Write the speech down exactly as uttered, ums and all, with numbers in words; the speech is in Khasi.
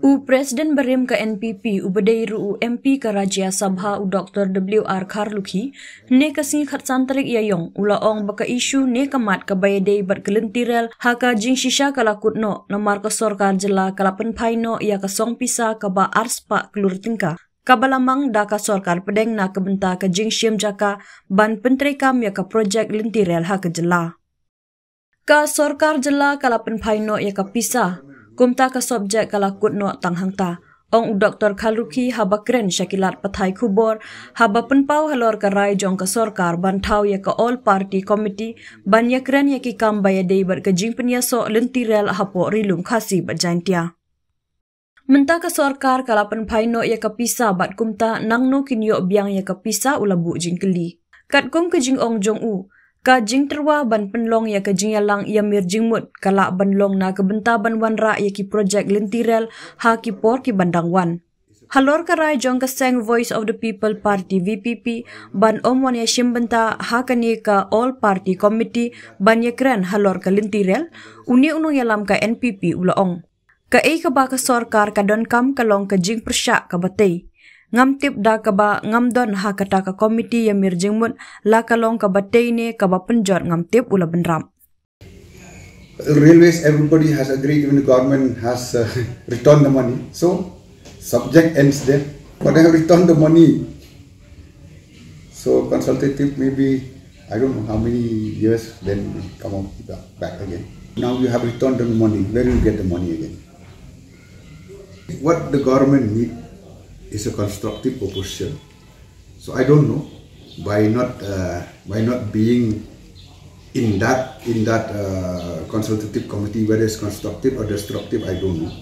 U President barim ka N P P uba dei ruh u M P ka Rajya Sabha u Doctor W R Kharlukhi, ne ka sngi khatsan tarik Ïaiong u la ong ba ka issue ne ka mat kaba ïadei bad ka lynti rel ha ka jingshisha ka la kut noh, namar ka sorkar jylla ka la pynphai noh ïa ka song pisa kaba arspah klur tyngka kaba la mang da ka sorkar pdeng na ka bynta ka jingshim jaka ban pyntreikam ïa ka projek lynti rel ha ka jylla. Ka sorkar jylla ka la pynphai noh ïa ka pisa, kumta ka subject ka la kut noh tang hangta, ong u Doctor Kharlukhi haba kren sha ki lad pathai khubor, haba pynpaw halor ka rai jong ka sorkar ban thaw ïa ka All Party Committee ban ïakren ïa ki kam ba ïadei bad ka jingpynïasoh lynti rel hapoh Ri Lum Khasi bad Jaintia. Mynta ka sorkar ka la pynphai noh ïa ka pisa bad kumta nangno kin ïoh biang ïa ka pisa, u la buh jingkylli. Katkum ka jingong jong u, ka jingtyrwa ban pynlong ïa ka jingïalang ïamir jingmut ka lah ban long na ka bynta ban wanrah ïa ki projek lynti rel ha ki por ki ban dang wan. Halor ka rai jong ka seng Voice of the People Party, V P P, ban ym wan ïashim bynta ha kane ka All Party Committee ban ïakren halor ka lynti rel, une u nongïalam ka N P P u la ong, kaei kaba ka sorkar ka donkam ka long ka jingpyrshah kaba tei. Ngam tip da kaba ngam don ha kata ka komiti ïamir jingmut, la ka long kaba tei ne kaba pynjot ngam tip, u la bynrap. Railways, everybody has agreed, even the government has uh, returned the money. So, subject ends there. But they have returned the money. So, consultative, maybe, I don't know how many years, then come out back again. Now you have returned the money. Where do you get the money again? What the government need is a constructive opposition. So I don't know, by not uh, by not being in that in that uh, consultative committee, whether it's constructive or destructive, I don't know.